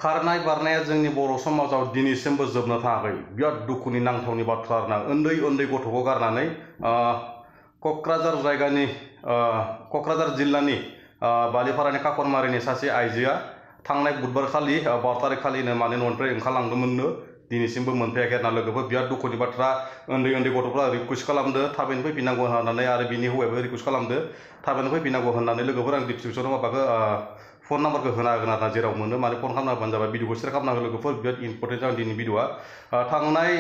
खारनाय बारनाया जोंनि बर' समाजाव दिनैसिमबो जोबनो थाङाखै बिराद दुखुनि नांथावनि बाथ्रा आरोना उन्दै उन्दै गथ'खौ गारनानै क'क्राझार जायगानि क'क्राझार जिल्लानि बालिपारानि काकरमारिनि सासे आइजोआ थांनाय बुधबार खालि 12 तारिख खालिनो माने न'निफ्राय ओंखारलांदोंमोननो दिनैसिमबो मोनफैयाखै आरोना लोगोफोर बिराद दुखुनि बाथ्रा उन्दै उन्दै गथ'फ्रा रिक्वेस्ट खालामदो थाबैनो फैफिननांगौ होननानै आरो बिनि हौवायाबो रिक्वेस्ट खालामदो थाबैनो फैफिननांगौ होननानै लोगोफोर आं डिसक्रिप्शनाव माबाखौ फन नाम्बारखौ होना होगोन आरोना जेराव मोनो माने फन खालामना होबानो जाबाय भिडिअखौ शेयार खालामना हो लोगोफोर बिराद इम्पर्टेन्ट जागोन दिनै भिडिअआ थांनाय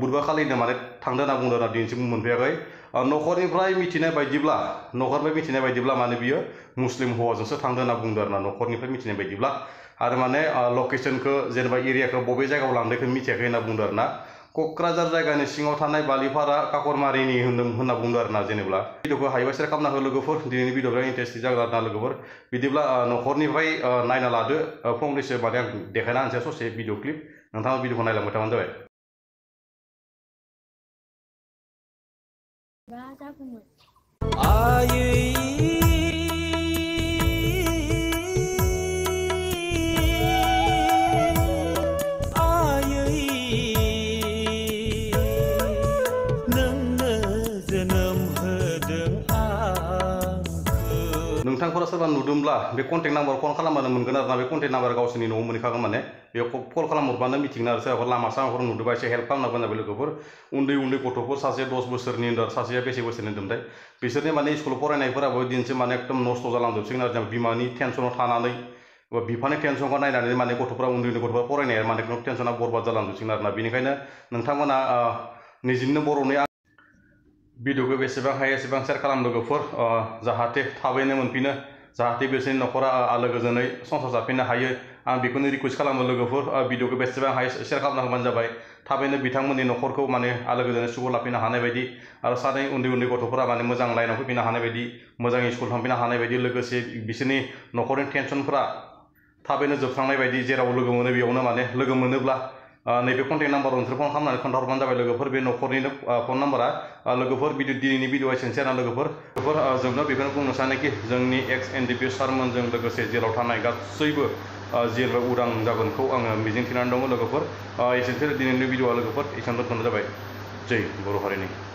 बुधबार खालिनो माने थांदो होनना बुंदों आरोना दिनैसिम मोनफैयाखै न'खरनिफ्राय मिथिनाय बायदिब्ला माने बियो मुस्लिम हौवाजोंसो थांदो होनना बुंदों आरोना न'खरनिफ्राय मिथिनाय बायदिब्ला आरो माने लकेशनखौ जेनेबा एरियाखौ बबे जायगायाव लांदोंखौ मिथियाखै होनना बुंदों आरोना क'क्राझार जायगानि सिङाव थानाय बालिपारा काकरमारिनि होनना बुंदों आरोना जेनेबा भिडिअखौ हायोबा शेयार खालामना हो लोगोफोर दिनैनि भिडिअआ इन्टारेस्टिं जागोन आरोना लोगोफोर बिदिब्ला न'खरनिफ्राय नायना लादो फंनैसो माने आं देखायना होनोसै ससे भिडिअ क्लिप नोंथाङा भिडिअखौ नायलांबाय थाबानो जाबाय नोंथांफोरा सोरबा नुदोंब्ला बे कन्टेक्ट नाम्बाराव फन खालामबानो मोनगोन आरोना बे कन्टेक्ट नाम्बार गावसोरनि न'आव मोनहैखागोन माने बेयाव कल खालामहरबानो मिथिगोन आरो सोरबाफोर लामा सामाफोर नुदोंबा एसे हेल्प खालामना होबानो जाबाय लोगोफोर उन्दै उन्दै गथ'फोर सासे 10 बोसोरनि होनदों सासेया बेसे बोसोरनि होनदोंथाय बिसोरनि माने स्कुलाव फरायनायफोराबो दिनैसिम माने एकदम नस्थ' जालांजोबसिगोन आरो बिमानि टेनसनाव थानानै बा बिफानि टेनसनखौ नायनानै माने गथ'फोरा उन्दै उन्दै गथ'फोरा फरायनाया माने टेनसना बरबाद जालांजोबसिगोन आरोना बेनिखायनो नोंथांमोना निजिनो बर'नि भिडिअखौ बेसेबां हायो एसेबां शेयार खालाम लोगोफोर जाहाथे थाबैनो मोनफिनो जाहाथे बिसोरनि न'खरा आलो गोजोनै संसार जाफिननो हायो आं बेखौनो रिक्वेस्ट खालामो लोगोफोर भिडिअखौ बेसेबां हायो शेयार खालामना होबानो जाबाय थाबैनो बिथांमोननि न'खरखौ माने आलो गोजोनै सुखु लाफिननो हानाय बायदि आरो सानै उन्दै उन्दै गथ'फोरा माने मोजां लाइनाव फैफिननो हानाय बायदि मोजाङै स्कुल थांफिननो हानाय बायदि लोगोसे बिसोरनि न'खरनि टेनसनफोरा थाबैनो जोबस्रांनाय बायदि जेराव लोगो मोनो बेयावनो माने लोगो मोनोब्ला नैबे कन्टेक्ट नाम्बाराव नोंसोर फन खालामनानै खोन्थाहरबानो जाबाय लोगोफोर बे न'खरनिनो फन नाम्बारा लोगोफोर दिनैनि भिडिअआ एसेनोसै आरोना लोगोफोर जोबनो बेखौनो बुंनो सानोखि जोंनि एक्स एनडिपि सारमोनजों लोगोसे जेलाव थानाय गासैबो जेल उदां जागोनखौ आङो मिजिंथिनानै दङ लोगोफोर एसेनोसै दिनैनि भिडिअआ लोगोफोर एसेयावनो दोनथ'नाय जाबाय जै बर' हारिनि